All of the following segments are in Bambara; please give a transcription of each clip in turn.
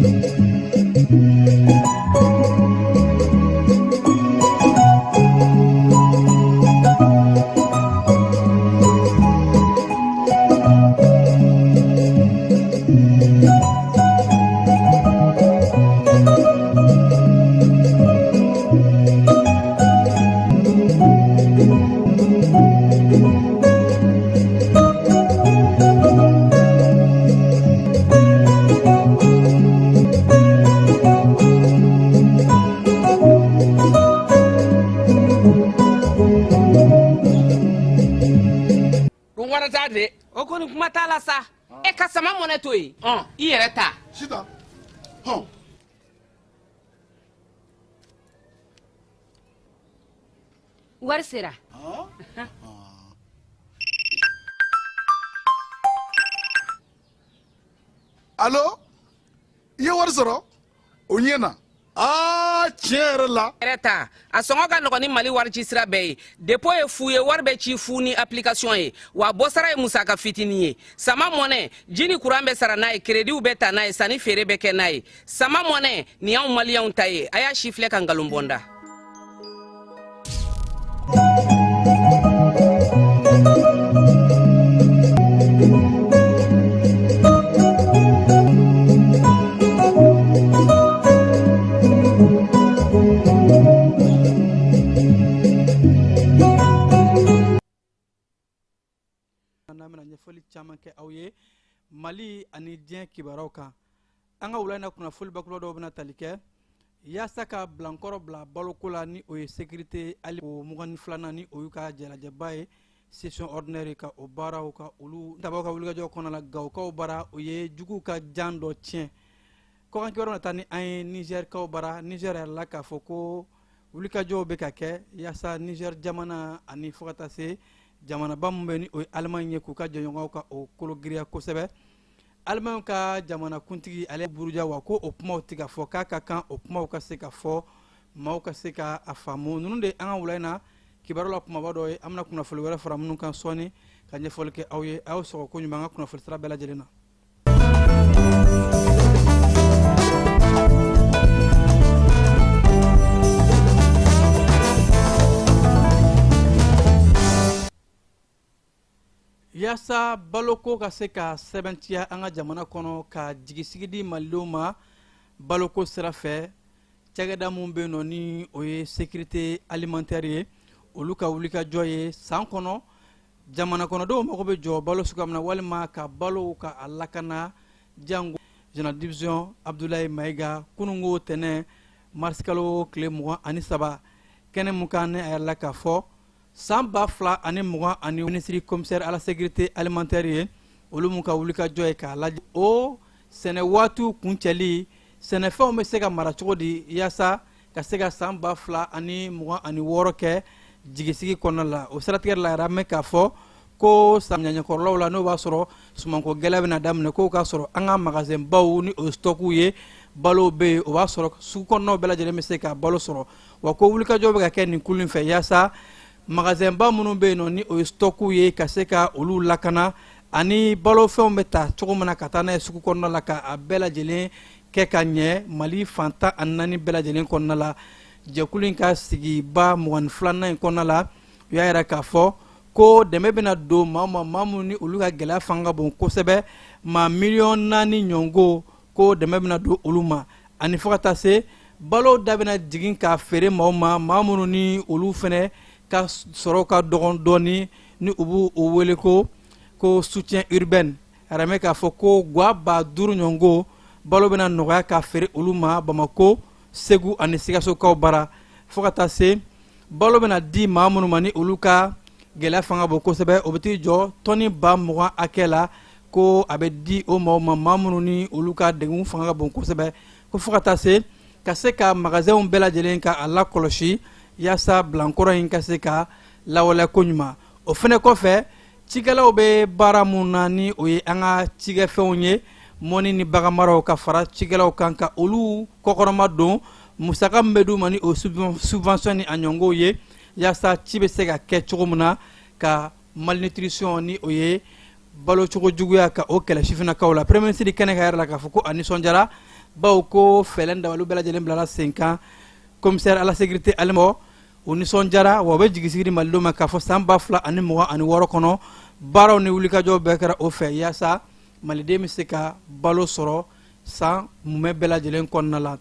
Dun wari t'a de. O kɔni kuma t'a la sa. E ka sama mɔnɛ to yen, i yɛrɛ ta. Sitan, hɔn. Wari sera. Alo, i ye wari sɔrɔ? O ɲɛna. Aa, tiɲɛ yɛrɛ la. Yɛrɛ ta, a sɔngɔ ka nɔgɔn ni Mali wari ci sira bɛɛ ye. Dépôt ye fu ye, wari bɛ ci fu ni application ye, wa bɔsara ye musaka fitinin ye. Sama mɔnɛ, ji ni kuran bɛ sara n'a ye, créditw bɛ ta n'a ye, sanni feere bɛ kɛ n'a ye. Sama mɔnɛ nin y'anw maliyɛnw ta ye. A y'a si filɛ ka nkalon bɔ n da. N'an bɛna ɲɛfɔli caman kɛ aw ye Mali ani diɲɛ kibaruyaw kan. An ka wula in na kunnafoli bakuruba dɔw bɛna tali kɛ yaasa ka bilankɔrɔ bila baloko la, ni o ye sécurité ali o 22nan, ni o y'u ka jalajɛba ye, session ordinaire, ka o baaraw ka olu tabaw ka wulikajɔ kɔnɔ la Gawokaw bara. O ye juguw ka jan dɔ tiɲɛ. Kɔkan kibaruyaw na taa ni an ye Nizɛrikaw bara. Nizɛr yɛrɛ la k'a fɔ ko wulikajɔw bɛ ka kɛ yaasa Nizɛr jamana ani fo ka taa se jamanaba min bɛ, ni o ye Alimaɲi ye, k'u ka jɛɲɔgɔnw ka o kolo giriya kosɛbɛ. Alimaɲi ka jamanakuntigi ale buruja wa ko o kumaw tɛ ka fɔ k'a ka kan o kumaw ka se ka fɔ, maaw ka se ka a faamu. Ninnu de an ka wula in na kibaru la kumaba dɔ ye. An bɛna kunnafoli wɛrɛ fara minnu kan sɔɔni ka ɲɛfɔli kɛ aw ye. A y'aw sɔgɔ ko ɲuman an ka kunnafoli sira bɛɛ lajɛlen na. Yaasa baloko ka se ka sɛbɛntiya an ka jamana kɔnɔ, ka jigisigi di malidenw ma baloko sira fɛ, cakɛda min bɛ yen nɔ, ni o ye sécurité alimentaire ye, olu ka wulikajɔ ye san kɔnɔ jamana kɔnɔdenw mago bɛ jɔ balo suguya min na, walima ka balo ka a lakana. Jango général division Abdoulaye Mayiga, kununko tɛnɛ marisikalo tile 23, kɛnɛ mun kan ne a yɛrɛ la k'a fɔ san 2020 ani minisiri commissaire à la sécurité alimentaire ye, olu mun ka wulikajɔ ye k'a lajɛ o sɛnɛ waatiw kuncɛli, sɛnɛfɛnw bɛ se ka mara cogo di yaasa ka se ka san 2026 kɛ jigisigi kɔnɔna la. O siratigɛ la yɛrɛ, an bɛ k'a fɔ ko samiya ɲɛkɔrɔlaw la, n'o b'a sɔrɔ sumanko gɛlɛya bɛna daminɛ, k'o k'a sɔrɔ an ka magasinbaw, ni o ye stockiw ye, balow bɛ yen, o b'a sɔrɔ sugu kɔnɔnaw bɛɛ lajɛlen bɛ se ka balo sɔrɔ. Wa ko wulikajɔ bɛ ka kɛ nin kulu in fɛ yaasa magasinba minnu bɛ yen nɔ, ni o ye stockiw ye, ka se ka olu lakana, ani balofɛnw bɛ ta cogo min na ka taa n'a ye sugu kɔnɔna la, ka a bɛɛ lajɛlen kɛ ka ɲɛ Mali fan 14 bɛɛ lajɛlen kɔnɔna la. Jɛkulu in ka sigiba 22nan in kɔnɔna la, u y'a yira k'a fɔ ko dɛmɛ bɛna don maa ma, maa minnu ni olu ka gɛlɛya fanga ka bon kosɛbɛ, maa miliyɔn 4 ɲɔgɔn, ko dɛmɛ bɛna don olu ma, ani fo ka taa se balo da bɛna jigin k'a feere maaw ma, maa minnu ni olu fɛnɛ ka sɔrɔ ka dɔgɔn dɔɔni, ni u b'u o wele ko soutien urbain. Aramɛ k'a fɔ ko gwa 5000 ɲɔgɔn balo bɛna nɔgɔya k'a feere olu ma Bamako, Segu ani Sikasokaw bara. Fo ka taa se balo bɛna di maa minnu ma, ni olu ka gɛlɛya fanga bon kosɛbɛ, o bɛ t'i jɔ tɔni 20 000 hakɛ la, ko a bɛ di o maaw ma, maa minnu ni olu ka degun fanga ka bon kosɛbɛ. Ko fo ka taa se ka se ka magasinw bɛɛ lajɛlen ka a lakɔlɔsi yaasa bilankɔrɔ in ka se ka lawaleya koɲuman. O fɛnɛ kɔfɛ, cikɛlaw bɛ baara mun na, ni o ye an ka cikɛfɛnw ye, mɔni ni baganmaraw, ka fara cikɛlaw kan ka olu kɔkɔrɔma don, musaka min bɛ d'u ma, ni o subvention ni a ɲɔgɔnw ye, yaasa ci bɛ se ka kɛ cogo min na ka malnutrition, ni o ye balocogo juguya, ka o kɛlɛ sifinnakaw la. Premier ministre kɛnɛ ka yɛrɛ la k'a fɔ ko a nisɔndiyara Bawo ko fɛɛrɛ dabaliw bɛɛ lajɛlen bilala sen kan. Commissaire à la sécurité alimentaire, o nisɔndiyara, wa o bɛ jigisigi di malidenw ma k'a fɔ san 2026 kɔnɔ, baaraw ni wulikajɔw bɛɛ kɛra o fɛ yaasa maliden bɛ se ka balo sɔrɔ san mumɛ bɛɛ lajɛlen kɔnɔna la.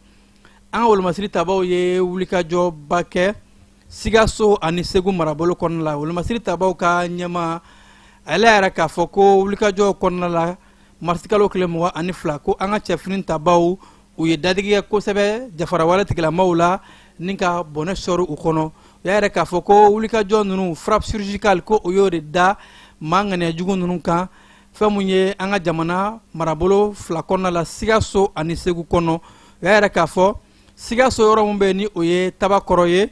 An ka wolomasiri tabaw ye wulikajɔba kɛ Sikaso ani Segu marabolo kɔnɔna la. Wolomasiri tabaw ka ɲɛmaa, ale yɛrɛ k'a fɔ ko wulikajɔ kɔnɔna la, marisikalo tile 22, ko an ka cɛfini tabaw, u ye dadigi kɛ kosɛbɛ jafarawale tigilamaw la ni ka bɔnɛ sɔrɔ u kɔnɔ. U y'a yɛrɛ k'a fɔ ko wulikajɔ ninnu, frappe chirurgicale, ko o y'o de da maa ŋaniya jugu ninnu kan, fɛn mun ye an ka jamana marabolo fila kɔnɔna la, Sikaso ani Segu kɔnɔ. U y'a yɛrɛ k'a fɔ Sikaso yɔrɔ min bɛ, ni o ye Tabakɔrɔ ye,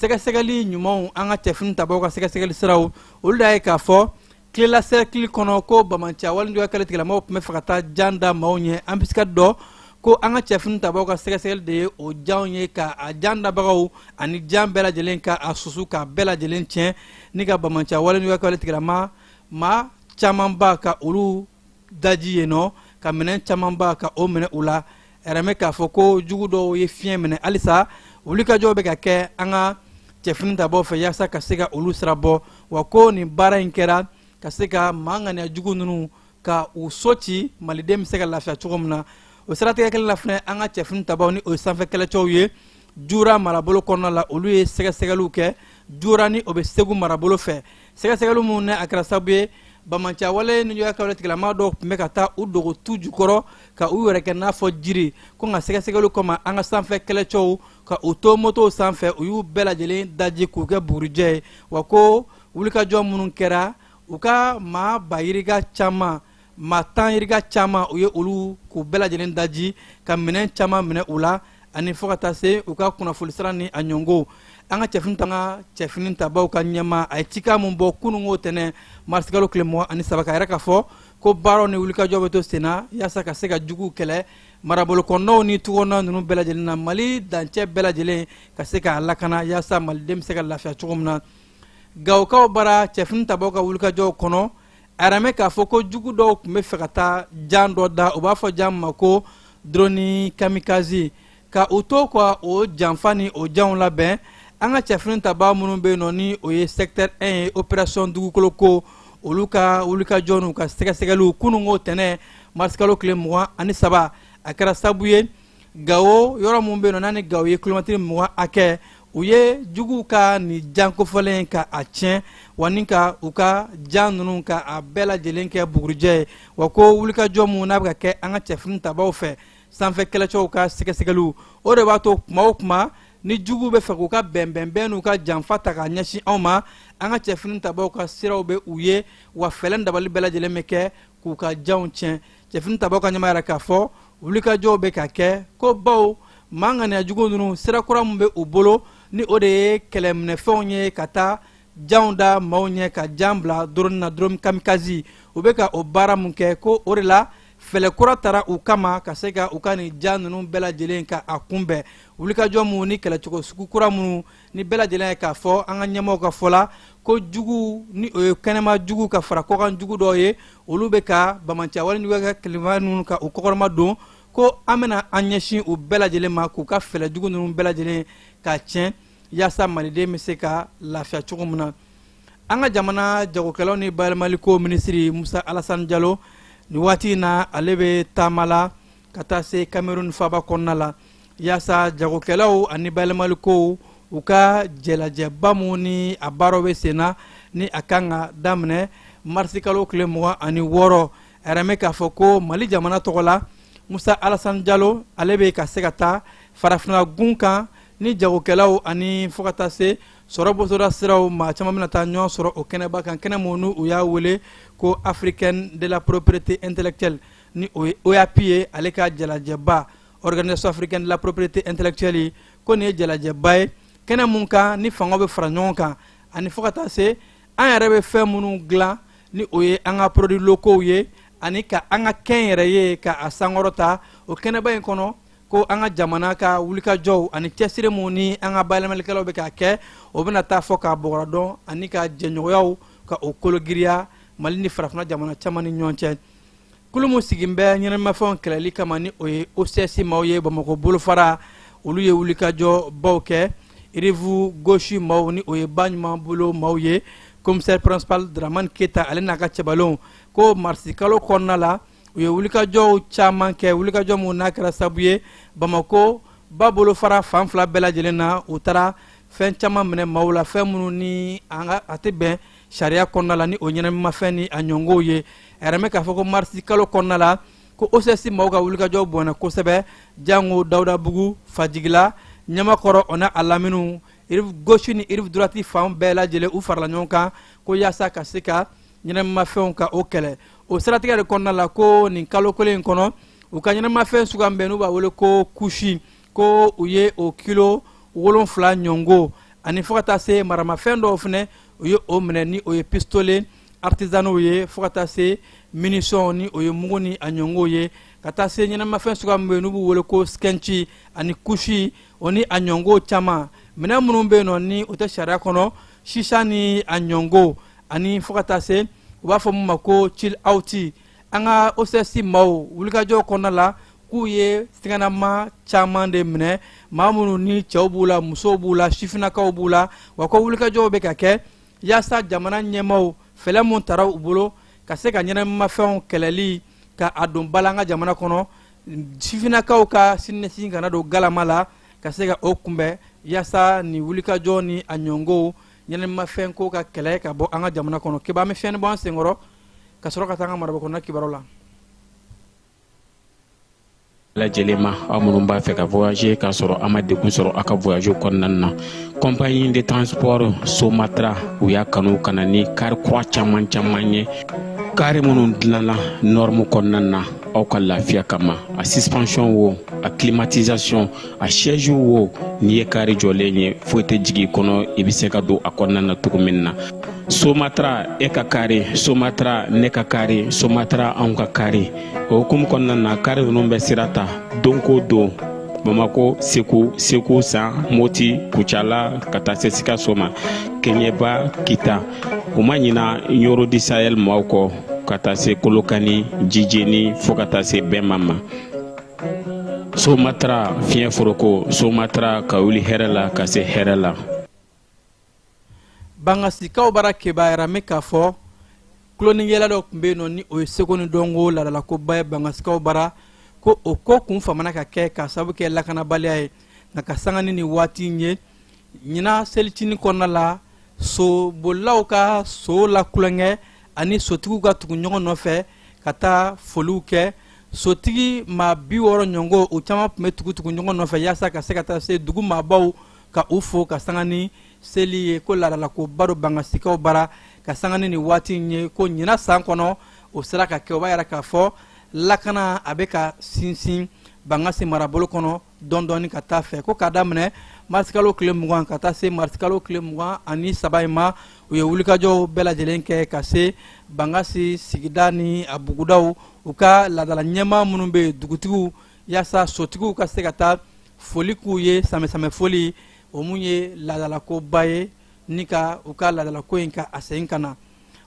sɛgɛsɛgɛli ɲumanw, an ka cɛfini tabaw ka sɛgɛsɛgɛli siraw, olu de y'a ye k'a fɔ Kilela cercle kɔnɔ ko banbaanciya walejuguya kɛlɛ tigilamaw tun bɛ fɛ ka taa jan da maaw ɲɛ embuscade dɔ, ko an ka cɛfini tabaw ka sɛgɛsɛgɛli de ye o janw ye, ka a jan dabagaw ani jan bɛɛ lajɛlen ka a susu k'a bɛɛ lajɛlen tiɲɛ, ni ka banbaanciya walejuguya kɛlɛ tigilama maa camanba ka olu daji yen nɔ, ka minɛn camanba ka o minɛ u la. Ɛrɛmɛ k'a fɔ ko jugu dɔw ye fiɲɛ minɛ. Halisa wulikajɔw bɛ ka kɛ an ka cɛfini tabaw fɛ yaasa ka se ka olu sira bɔ, wa ko nin baara in kɛra ka se ka maa ŋaniya jugu ninnu ka u so ci, maliden bɛ se ka lafiya cogo min na. O siratigɛ kelen la fana, an ka cɛfini tabaw, ni o ye sanfɛ kɛlɛcɛw ye, Jura marabolo kɔnɔna la, olu ye sɛgɛsɛgɛliw kɛ Jura, ni o bɛ Segu marabolo fɛ. Sɛgɛsɛgɛli minnu ni a kɛra sababu ye, banbaanciya wale nijuguya kɛwale tigilama dɔw tun bɛ ka taa u dogo tu jukɔrɔ ka u yɛrɛ kɛ n'a fɔ jiri, ko nka sɛgɛsɛgɛliw kama, an ka sanfɛ kɛlɛcɛw ka u to motow sanfɛ, u y'u bɛɛ lajɛlen daji k'u kɛ bugurijɛ ye. Wa ko wulikajɔ minnu kɛra, u ka maa ba yirika caman, maa tan yirika caman, u ye olu k'u bɛɛ lajɛlen daji, ka minɛn caman minɛ u la, ani fo ka taa se u ka kunnafoni sira ni a ɲɔngo. An ka cɛfini tabaw ka ɲɛmaa, a ye cikan mun bɔ kununko tɛnɛ marisikalo tile 23, ka yɛrɛ k'a fɔ ko baaraw ni wulikajɔ bɛ to senna yaasa ka se ka juguw kɛlɛ marabolo kɔnɔnaw ni tugɔnɔna ninnu bɛɛ lajɛlen na, Mali dancɛ bɛɛ lajɛlen ka se k'a lakana yaasa maliden bɛ se ka lafiya cogo min na. Gawokaw bara, cɛfini tabaw ka wulikajɔw kɔnɔ, a yɛrɛ k'a fɔ ko jugu dɔw tun bɛ fɛ ka taa jan dɔ da, u b'a fɔ jan ma ko drone kamikaze, ka u to ka o janfa ni o janw labɛn, an ka cɛfini tabaa minnu bɛ yen nɔ, ni o ye secteur 1 ye, opération dugukolo ko, olu ka wulikajɔ n'u ka sɛgɛsɛgɛliw kununko tɛnɛ marisikalo tile 23, a kɛra sababu ye Gawo yɔrɔ min bɛ yen nɔ, n'a ni Gawo ye kilomɛtiri 20 hakɛ, u ye juguw ka nin jan kofɔlen ka a tiɲɛ, wa ni ka u ka jan ninnu ka a bɛɛ lajɛlen kɛ bugurijɛ ye. Wa ko wulikajɔ mun n'a bɛ ka kɛ an ka cɛfini tabaw fɛ, sanfɛ kɛlɛcɛw ka sɛgɛsɛgɛliw, o de b'a to kuma o kuma ni juguw bɛ fɛ k'u ka bɛnbɛnbɛn n'u ka janfa ta k'a ɲɛsin anw ma, an ka cɛfini tabaw ka siraw bɛ u ye, wa fɛɛrɛ dabali bɛɛ lajɛlen bɛ kɛ k'u ka janw tiɲɛ. Cɛfini tabaw ka ɲɛmaa yɛrɛ k'a fɔ wulikajɔw bɛ ka kɛ, ko baw maa ŋaniya jugu ninnu, sira kura min bɛ u bolo, ni o de ye kɛlɛminɛfɛnw ye, ka taa janw da maaw ɲɛ, ka jan bila drone na, drone kamikaze, u bɛ ka o baara mun kɛ, ko o de la fɛɛrɛ kura tara u kama ka se ka u ka nin jan ninnu bɛɛ lajɛlen ka a kunbɛn. Wulikajɔ minnu ni kɛlɛcogo sugu kura minnu ni bɛɛ lajɛlen ye k'a fɔ an ka ɲɛmaaw ka fɔ la, ko jugu ni o ye kɛnɛma jugu ka fara kɔkan jugu dɔw ye, olu bɛ ka banbaanciya wale juguya kɛ kɛlɛma ninnu ka u kɔkɔrɔma don, ko an bɛna an ɲɛsin u bɛɛ lajɛlen ma k'u ka fɛɛrɛ jugu ninnu bɛɛ lajɛlen ka tiɲɛ yaasa maliden bɛ se ka lafiya cogo min na. An ka jamana jagokɛlaw ni bayɛlɛmaliko minisiri Musa Alasani Jalo, nin waati in na, ale bɛ taama la ka taa se Cameroun faaba kɔnɔna la yaasa jagokɛlaw ani bayɛlɛmalikow u ka jɛlajɛba mun ni a baaraw bɛ sen na, ni a kan ka daminɛ marisikalo tile 26. A yɛrɛ k'a fɔ ko Mali jamana tɔgɔ la, Musa Alasani Jalo, ale bɛ ka se ka taa farafinna gun kan ni jagokɛlaw ani fo ka taa se sɔrɔ bosoda siraw maa caman bɛna taa ɲɔgɔn sɔrɔ o kɛnɛba kan, kɛnɛ mun n'u y'a wele ko Africaine de la propriété intellectuelle, ni o ye OAPI ye, ale ka jalajɛba, Organisation africaine de la propriété intellectuelle. Ko nin ye jalajɛba ye, kɛnɛ mun kan ni fanga bɛ fara ɲɔgɔn kan, ani fo ka taa se an yɛrɛ bɛ fɛn minnu dilan, ni o ye an ka produits locaux ye, ani ka an ka kɛn yɛrɛ ye ka a sankɔrɔta o kɛnɛba in kɔnɔ. Ko an ka jamana ka wulikajɔw ani cɛsiri mun ni an ka bayɛlɛmalikɛlaw bɛ k'a kɛ, o bɛna taa fɔ k'a bɔgɔra dɔn, ani ka jɛɲɔgɔnyaw ka o kologiriya Mali ni farafinna jamana caman ni ɲɔgɔn cɛ. Kulu min sigin bɛ ɲɛnamafɛnw kɛlɛli kama, ni o ye OCS maaw ye, Bamakɔ bolofara, olu ye wulikajɔ baw kɛ. Rive gauche maaw, ni o ye ba ɲuman bolo maaw ye, commissaire principal Dramane Keta, ale n'a ka cɛbalenw, ko marisi kalo kɔnɔna la, u ye wulikajɔw caman kɛ, wulikajɔ mun n'a kɛra sababu ye Bamakɔ ba bolofara fan fila bɛɛ lajɛlen na, u taara fɛn caman minɛ maaw la, fɛn minnu ni a tɛ bɛn sariya kɔnɔna la, ni o ɲɛnamimafɛn ni a ɲɔngow ye. A yɛrɛ mɛn k'a fɔ ko marisi kalo kɔnɔna la, ko OCS maaw ka wulikajɔ bɔnna kosɛbɛ, jango Dawudabugu, Fajigila, Ɲamakɔrɔ, o n'a a laminiw, rive gauche ni rive droite fan bɛɛ lajɛlen, u farala ɲɔgɔn kan ko yaasa ka se ka ɲɛnamimafɛnw ka o kɛlɛ. O siratigɛ de kɔnɔna la, ko nin kalo kelen in kɔnɔ, u ka ɲɛnamimafɛn suguya min bɛ, n'u b'a wele ko kusi, ko u ye o kilo 7 ɲɔngo, ani fo ka taa se maramafɛn dɔw fɛnɛ, u ye o minɛ, ni o ye pistolet artisanaux ye, fo ka taa se munitions, ni o ye mugu ni a ɲɔngo ye, ka taa se ɲɛnamafɛn suguya min bɛ yen n'u b'u wele ko skɛnci ani kusi, o ni a ɲɔngo caman, minɛn minnu bɛ yen nɔ ni o tɛ sariya kɔnɔ, sisa ni a ɲɔngo, ani fo ka taa se u b'a fɔ min ma ko chill out. An ka OCS maaw wulikajɔ kɔnɔna la, k'u ye siganama caman de minɛ, maa minnu ni cɛw b'u la, musow b'u la, sifinnakaw b'u la. Wa ko wulikajɔw bɛ ka kɛ yaasa jamana ɲɛmaaw, fɛlɛ mun tara u bolo ka se ka ɲɛnamimafɛnw kɛlɛli ka a don ba la an ka jamana kɔnɔ, sifinnakaw ka siniɲɛsigi kana don galama la, ka se ka o kunbɛn, yaasa nin wulikajɔ ni a ɲɔngow, ɲɛnamimafɛn ko ka kɛlɛ ka bɔ an ka jamana kɔnɔ. Keba, an bɛ fiɲɛni bɔ an senkɔrɔ ka sɔrɔ ka taa an ka marabolo kɔnɔna kibaru la. Lajɛlen ma, aw minnu b'a fɛ ka voyager k'a sɔrɔ a ma degun sɔrɔ aw ka voyage kɔnɔna na, compagnie de transport Somatra, u y'a kanu ka na ni car kura caman caman ye, kari minnu dilanna norme kɔnɔna na aw ka lafiya kama. A suspension wo, a climatisation, a siège wo, n'i ye kari jɔlen ye, foyi tɛ jigin i kɔnɔ, i bɛ se ka don a kɔnɔna na cogo min na. Somatra, e ka kari Somatra, ne ka kari Somatra, anw ka kari. O hukumu kɔnɔna na, kari ninnu bɛ sira ta don ko don Bamako, Segu, Segu San, Moti, Kucala, ka taa se Sikaso ma, Kɛɲɛba, Kita. U ma ɲina Ɲoro du Sahel maaw kɔ, ka taa se Kolokani, Jijeni, fo ka taa se Bɛnma ma. Somatra, fiɲɛ foroko Somatra, ka wuli hɛrɛ la ka se hɛrɛ la. Bangasikaw bara, Keba, yɛrɛ mɛn k'a fɔ tuloninkɛla dɔ tun bɛ yen nɔ, ni o ye seko ni dɔnko laadalakoba ye Bangasikaw bara, ko o ko kun famana ka kɛ k'a sababu kɛ lakanabaliya ye. Nka ka sanga ni nin waati in ye, ɲinan selicini kɔnɔna la, sobolilaw ka so la kulonkɛ ani sotigiw ka tugu ɲɔgɔn nɔfɛ ka taa foliw kɛ, sotigi maa 60 ɲɔgɔn, u caman tun bɛ tugu-tugu ɲɔgɔn nɔfɛ yaasa ka se ka taa se dugu maabaw ka u fo ka sanga ni seli ye, ko laadalakoba don Bangasikaw bara. Ka sanga ni nin waati in ye, ko ɲinan san kɔnɔ o sera ka kɛ, o b'a yira k'a fɔ lakana a bɛ ka sinsin Bangasi marabolo kɔnɔ dɔɔni dɔɔni ka taa fɛ. Ko k'a daminɛ marisikalo tile 20 ka taa se marisikalo tile 23 in ma, u ye wulikajɔw bɛɛ lajɛlen kɛ ka se Bangasi sigida ni a bugudaw, u ka laadala ɲɛmaa minnu bɛ yen, dugutigiw, yaasa sotigiw ka se ka taa foli k'u ye, samɛsamɛ foli, o mun ye laadalakoba ye, ni ka u ka laadalako in ka a segin ka na.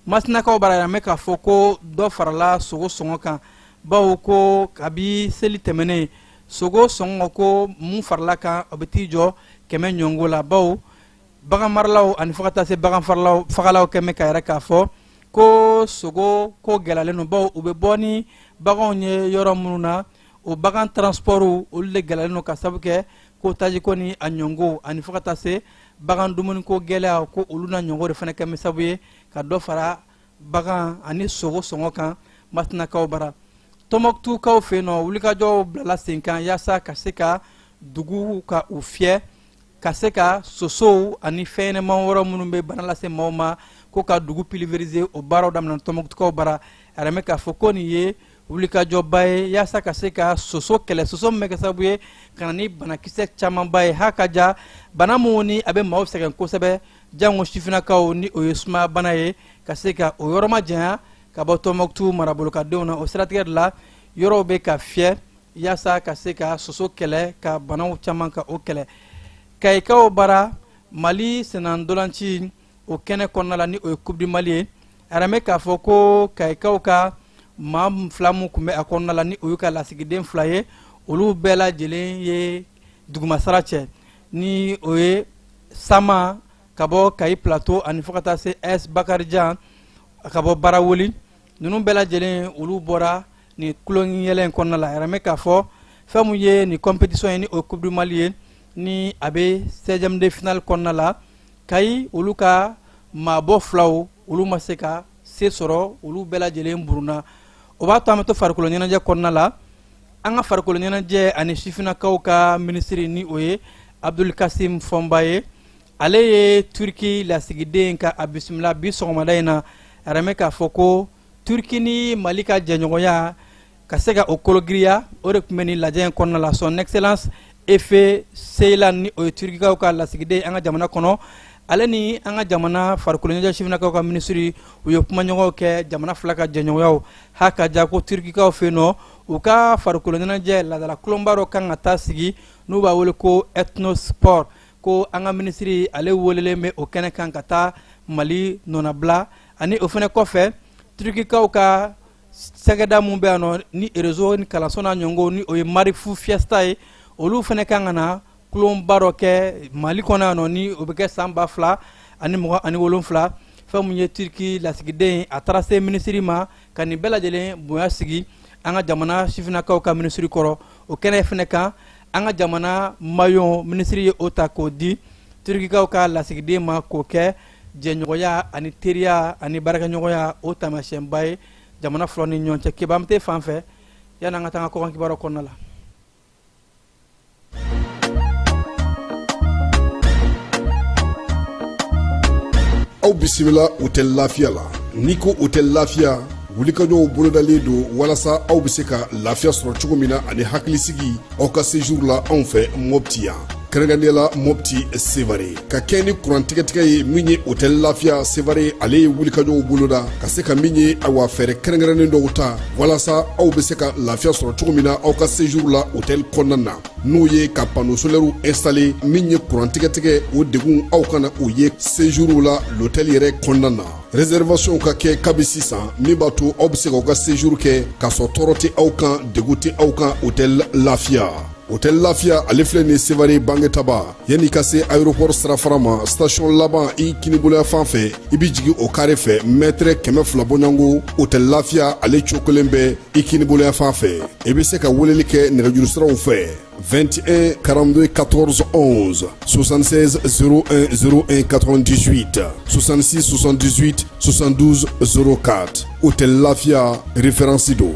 Masinakaw bara yɛrɛ mɛn k'a fɔ ko dɔ farala sogo sɔngɔ kan, bawo ko kabi seli tɛmɛnen, sogo sɔngɔ ko mun farala kan, o bɛ t'i jɔ 100 ɲɔngo la, bawo bagan maralaw ani fo ka taa se bagan fagalaw kɛmɛ ka yɛrɛ k'a fɔ ko sogo ko gɛlɛyalen don, bawo u bɛ bɔ ni baganw ye yɔrɔ minnu na, o bagan transport olu de gɛlɛyalen don, ka sabu kɛ ko tajiko ni a ɲɔngo, ani fo ka taa se bagan dumuniko gɛlɛya, ko olu na ɲɔngo de fana kɛ sababu ye ka dɔ fara bagan ani sogo sɔngɔ kan Masinakaw bara. Tɔnbɔkutukaw fɛ yen nɔ, wulikajɔw bilala sen kan yaasa ka se ka dugu ka u fiyɛ, ka se ka sosow ani fɛn ɲɛnɛman wɛrɛ minnu bɛ bana lase maaw ma, ko ka dugu pulvériser. O baaraw daminɛ Tɔnbɔkutukaw bara. A yɛrɛ mɛn k'a fɔ ko nin ye wulikajɔba ye yaasa ka se ka soso kɛlɛ, soso min bɛ kɛ sababu ye ka na ni banakisɛ camanba ye, ha ka ja bana minnu ni a bɛ maaw sɛgɛn kosɛbɛ, jango sifinnakaw, ni o ye sumaya bana ye, ka se ka o yɔrɔ majanya ka bɔ Tɔnbɔkutu marabolokadenw na. O siratigɛ de la, yɔrɔw bɛ ka fiyɛ yaasa ka se ka soso kɛlɛ, ka banaw caman ka o kɛlɛ. Kayikaw bara, Mali sennantolanci o kɛnɛ kɔnɔna la, ni o ye Coupe du Mali ye, a yɛrɛ mɛn k'a fɔ ko Kayikaw ka Maa fila min tun bɛ a kɔnɔna la, ni o y'u ka lasigiden fila ye, olu bɛɛ lajɛlen ye dugumasara cɛ, ni o ye Sama ka bɔ Kayi Plateau ani fo ka taa se S Bakarijan ka bɔ Barawuli. Ninnu bɛɛ lajɛlen, olu bɔra nin tulonkɛyɛlɛ in kɔnɔna la. A yɛrɛ k'a fɔ fɛn min ye nin compétition ye, ni o ye Coupe du Mali ye, ni a bɛ 16e de finale kɔnɔna la, Kayi olu ka maabɔ filaw, olu ma se ka se sɔrɔ, olu bɛɛ lajɛlen burunna. O b'a to an bɛ to farikolo ɲɛnajɛ kɔnɔna la. An ka farikolo ɲɛnajɛ ani sifinnakaw ka minisiri, ni o ye Abdul Kasim Fɔnba ye, ale ye Turki lasigiden ka a bisimila bi sɔgɔmada in na. A yɛrɛ k'a fɔ ko Turki ni Mali ka jɛɲɔgɔnya ka se ka o kologiriya, o de tun bɛ nin lajɛ in kɔnɔna la. Son Excellence Efe Seylan, ni o ye Turkikaw ka lasigiden an ka jamana kɔnɔ, ale ni an ka jamana farikolo ɲɛnajɛ sifinnakaw ka minisiri, u ye kumaɲɔgɔnw kɛ jamana fila ka jɛɲɔgɔnyaw ha ka ja, ko Turkikaw fɛ yen nɔ, u ka farikolo ɲɛnajɛ laadala tulonba dɔ kan ka taa sigi, n'u b'a wele ko Ethnosport, ko an ka minisiri ale welelen bɛ o kɛnɛ kan ka taa Mali nɔnabila. Ani o fana kɔfɛ, Turkikaw ka sɛgɛda mun bɛ yan nɔ ni réseau ni kalanso n'a ɲɔgɔnw, ni o ye Marifu Fiesta ye, olu fana kan ka na tulonba dɔ kɛ Mali kɔnɔ yan nɔ, ni o bɛ kɛ san 2027. Fɛn mun ye Turki lasigiden, a taara se minisiri ma ka nin bɛɛ lajɛlen bonya sigi an ka jamana sifinnakaw ka minisiri kɔrɔ. O kɛnɛ fana kan, an ka jamana maillot, minisiri ye o ta k'o di Turkikaw ka lasigiden ma, k'o kɛ jɛɲɔgɔnya ani teriya ani baarakɛɲɔgɔnya o taamasiyɛnba ye jamana fila ni ɲɔgɔn cɛ. Keba, an bɛ taa fan fɛ yanni an ka taa an ka kɔkan kibaruyaw kɔnɔna la. Aw bisimila Hôtel Lafiya la. N'i ko Hôtel Lafiya, wulikajɔw bolodalen don walasa aw bɛ se ka lafiya sɔrɔ cogo min na ani hakilisigi aw ka séjour la anw fɛ Mopti yan, kɛrɛnkɛrɛnnenya la Mopti Sevare. Ka kɛ ni kuran tigɛtigɛ ye min ye, Hôtel Lafiya Sevare ale ye wulikajɔw boloda ka se ka min ye, awa, fɛɛrɛ kɛrɛnkɛrɛnnen dɔw ta walasa aw bɛ se ka lafiya sɔrɔ cogo min na aw ka séjour la hôtel kɔnɔna na, n'o ye ka panneau solaire installé. Min ye kuran tigɛtigɛ, o degun aw kana o ye séjour la l'hôtel yɛrɛ kɔnɔna na. Réservation ka kɛ kabi sisan, min b'a to aw bɛ se k'aw ka séjour kɛ k'a sɔrɔ tɔɔrɔ tɛ aw kan, degun tɛ aw kan. Hôtel Lafiya, Hôtel Lafiya ale filɛ nin Sevare Bangetaba, yanni ka se aéroport sirafara ma, station laban i kiniboloya fan fɛ, i bɛ jigin o carré fɛ, mètre 200 bɔɲɔgɔnko, Hôtel Lafiya ale cokolen bɛ i kiniboloya fan fɛ. I bɛ se ka weleli kɛ nɛgɛjuru siraw fɛ: 21 42 14 11, 76 01 01 98, 66 78 72 04. Hôtel Lafiya, référence don.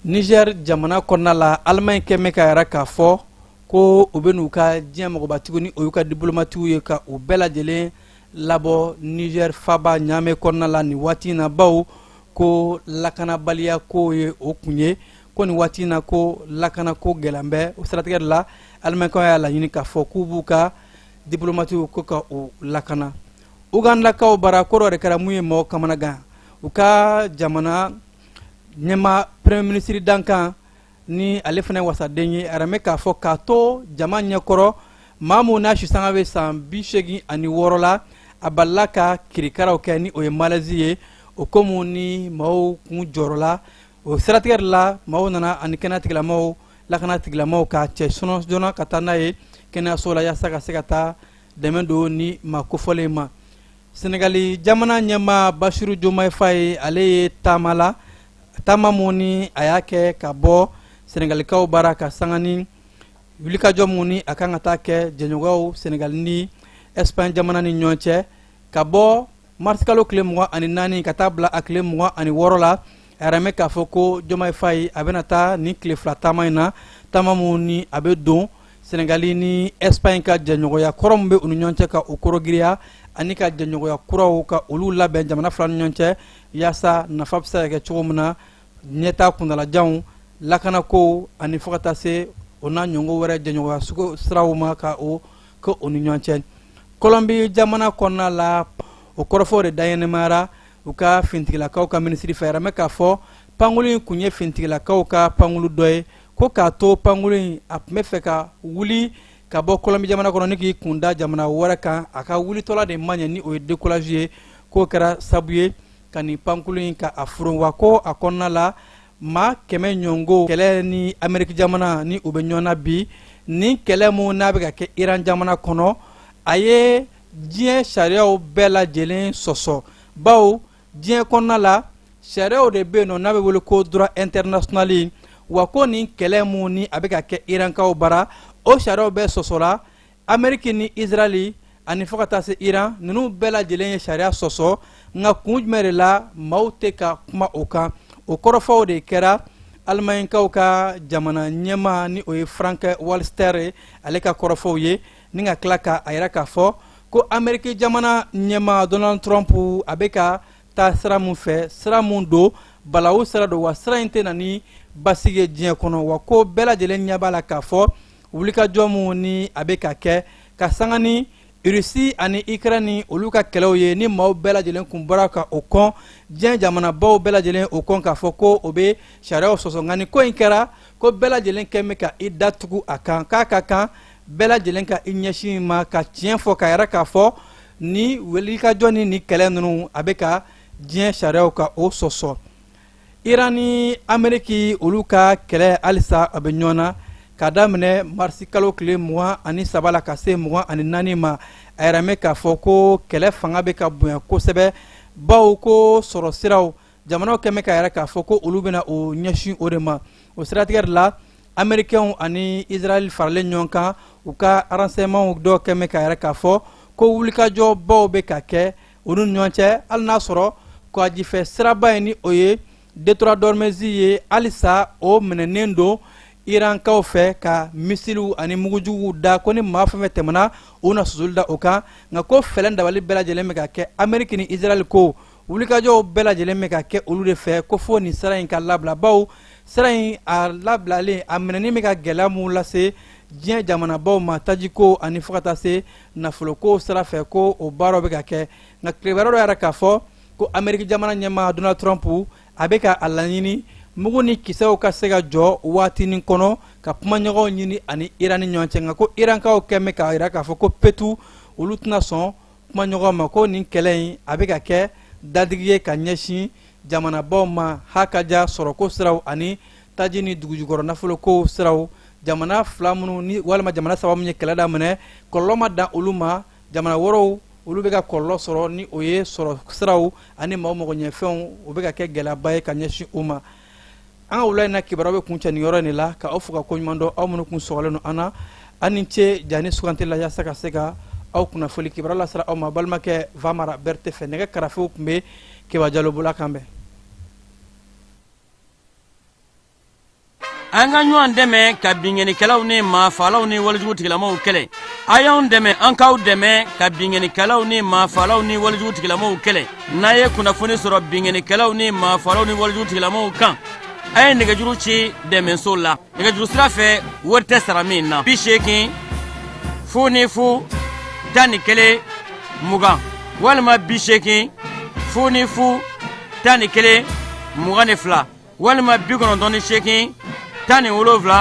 Niger jamana kɔnɔna la, Allemagne kɛn bɛ ka yɛrɛ k'a fɔ ko u bɛ n'u ka diɲɛ mɔgɔbatigiw, ni o y'u ka diplomatiw ye, ka u bɛɛ lajɛlen labɔ Niger faba Ɲame kɔnɔna la nin waati in na, bawo ko lakanabaliya ko ye o kun ye, ko nin waati in na ko lakanako gɛlɛn bɛ. O siratigɛ de la, Allemagne y'a laɲini k'a fɔ k'u b'u ka diplomatiw ko ka u lakana. Ugandakaw bara, ko dɔ de kɛra mun ye mɔgɔw kamanagan. U ka jamana ɲɛma, premier ministre dankan, ni ale fana wasaden ye, a yɛrɛ k'a fɔ k'a to jama ɲɛkɔrɔ, maa mun n'a sisanga bɛ san 86 la, a balila ka kirikaraw kɛ, ni o ye malaise ye. O ko mun ni maaw kun jɔrɔla, o siratigɛ de la, maaw nana ani kɛnɛya tigilamaaw, lakana tigilamaaw, k'a cɛ sɔnɔ joona ka taa n'a ye kɛnɛyaso la yaasa ka se ka taa dɛmɛ don ni maa kofɔlen ma. Senegali jamana ɲɛmaa Basiru Jomayi Faye, ale ye taama la, taama mun ni a y'a kɛ ka bɔ Senegalikaw bara ka sanga ni wulikajɔ mun ni a kan ka taa kɛ jɛɲɔgɔnw Senegali ni Espagne jamana ni ɲɔgɔn cɛ, ka bɔ marisikalo tile 24 ka taa bila a tile 26 la. A yɛrɛ mɛn k'a fɔ ko Jomayi Faye a bɛna taa nin tile 2 taama in na, taama mun ni a bɛ don Senegali ni Espagne ka jɛɲɔgɔnya kɔrɔ min bɛ u ni ɲɔgɔn cɛ ka o korogiriya, ani ka jɛɲɔgɔnya kuraw ka olu labɛn jamana fila ni ɲɔgɔn cɛ, yaasa nafa bɛ se ka kɛ cogo min na ɲɛtaa kuntalajanw, lakanako ani fo ka taa se o n'a ɲɔgɔn wɛrɛ jɛɲɔgɔnya sugu siraw ma ka o kɛ u ni ɲɔgɔn cɛ. Kɔlɔnbi jamana kɔnɔna la, o kɔrɔfɔw de daɲɛnɛmayara u ka fintigilakaw ka minisiri fɛ. Yɛrɛ k'a fɔ pankulu in kun ye fintigilakaw ka pankulu dɔ ye, ko k'a to pankulu in a tun bɛ fɛ ka wuli. ka bɔ Colombie jamana kɔnɔ ni k'i kun da jamana wɛrɛ kan, a ka wulitɔla de ma ɲɛ ni o ye décollage ye, k'o kɛra sabu ye ka nin pankurun in ka a furon. Wa ko a kɔnɔna la maa 100 ɲɔgɔn. Kɛlɛ ni Ameriki jamana ni u bɛ ɲɔgɔn na bi, nin kɛlɛ mun n'a bɛ ka kɛ Iran jamana kɔnɔ, a ye diɲɛ sariyaw bɛɛ lajɛlen sɔsɔ, bawo diɲɛ kɔnɔna la sariyaw de bɛ yen nɔ n'a bɛ wele ko droit international. Wa ko nin kɛlɛ mun ni a bɛ ka kɛ Irankaw bara, o sariyaw bɛɛ sɔsɔla. Ameriki ni Israɛli ani fo ka taa se Iran, ninnu bɛɛ lajɛlen ye sariya sɔsɔ. Nka kun jumɛn de la maaw tɛ ka kuma o kan? O kɔrɔfɔw de kɛra Alimaɲikaw ka jamana ɲɛmaa ni o ye Frank Walster ye, ale ka kɔrɔfɔw ye, ni ka tila ka a yira k'a fɔ ko Ameriki jamana ɲɛmaa Donald Trump a bɛ ka taa sira mun fɛ, sira mun don, balawu sira don, wa sira in tɛ na ni basigi ye diɲɛ kɔnɔ. Wa ko bɛɛ lajɛlen ɲɛ b'a la k'a fɔ wulikajɔ mun ni a bɛ ka kɛ ka sanga ni Irisi ani Ukraine olu ka kɛlɛw ye, ni maaw bɛɛ lajɛlen kun bɔra ka o kɔn, diɲɛ jamanabaw bɛɛ lajɛlen o kɔn k'a fɔ ko o bɛ sariyaw sɔsɔ. Nka nin ko in kɛra ko bɛɛ lajɛlen kɛn bɛ ka i da tugu a kan, k'a ka kan bɛɛ lajɛlen ka i ɲɛsin ma ka tiɲɛ fɔ, k'a yira k'a fɔ ni wulikajɔ ni nin kɛlɛ ninnu a bɛ ka diɲɛ sariyaw ka o sɔsɔ. Iran ni Ameriki olu ka kɛlɛ halisa a bɛ ɲɔgɔn na ka daminɛ marisi kalo tile 23 la ka se 24 ma. A yɛrɛ mɛn k'a fɔ ko kɛlɛ fanga bɛ ka bonya kosɛbɛ, bawo ko sɔrɔ siraw jamanaw kɛn bɛ k'a yira k'a fɔ ko olu bɛna o ɲɛsin o de ma. O siratigɛ de la, Américains ani Israël faralen ɲɔgɔn kan, u ka renseignements dɔw kɛn bɛ k'a yira k'a fɔ ko wulikajɔbaw bɛ ka kɛ olu ni ɲɔgɔn cɛ, hali n'a sɔrɔ kɔgɔjifɛ siraba in ni o ye détroit d'Ormuz ye, halisa o minɛnen don Irankaw fɛ ka misiliw ani mugujuguw da, ko ni maa fɛn fɛn tɛmɛna u na susuli da o kan. Nka ko fɛlɛ dabali bɛɛ lajɛlen bɛ ka kɛ Ameriki ni Israël, ko wulikajɔw bɛɛ lajɛlen bɛ ka kɛ olu de fɛ ko fo nin sira in ka labila, bawo sira in a labilalen a minɛni bɛ ka gɛlɛya mun lase diɲɛ jamanabaw ma tajiko ani fo ka taa se nafoloko sira fɛ, ko o baaraw bɛ ka kɛ. Nka kibaruya dɔ yɛrɛ k'a fɔ ko Ameriki jamana ɲɛmaa Donald Trump a bɛ ka a laɲini mugu ni kisɛw ka se ka jɔ waatinin kɔnɔ ka kumaɲɔgɔnw ɲini ani Iran ni ɲɔgɔn cɛ. Nka ko Irankaw kɛn bɛ k'a jira k'a fɔ ko petu olu tɛna sɔn kumaɲɔgɔn ma, ko nin kɛlɛ in a bɛ ka kɛ dadigi ye ka ɲɛsin jamanabaw ma, hakaja sɔrɔko siraw ani taji ni dugujukɔrɔ nafoloko siraw. Jamana fila minnu ni walima jamana saba minnu ye kɛlɛ daminɛ, kɔlɔlɔ ma dan olu ma, jamana wɛrɛw olu bɛ ka kɔlɔlɔ sɔrɔ ni o ye sɔrɔ siraw ani maaw magoɲɛfɛnw, o bɛ ka kɛ gɛlɛyaba ye ka ɲɛsin u ma. An ka wula in na kibaruya bɛ kuncɛ nin yɔrɔ in de la, ka aw fo ka koɲuman dɔn, aw minnu kun sɔgɔlen don an na. Aw ni ce jani sugantili la yaasa ka se ka aw kunnafoli kibaruya lasera aw ma balimakɛ Vamara Berete fɛ. Nɛgɛ karafew tun bɛ Keba Jalo bolo. K'an bɛn. An ka ɲɔgɔn dɛmɛ ka binkannikɛlaw ni maafaalaw ni walejugu tigilamaw kɛlɛ. A y'anw dɛmɛ, an k'aw dɛmɛ ka binkannikɛlaw ni maafaalaw ni walejugu tigilamaw kɛlɛ. N'a ye kunnafoni sɔrɔ binkannikɛlaw ni maafaalaw ni walejugu tigilamaw kan, a ye nɛgɛjuru ci dɛmɛso la nɛgɛjuru sira fɛ, wari tɛ sara min na: 80 00 11 20 walima 80 00 11 22 walima 98 17 36.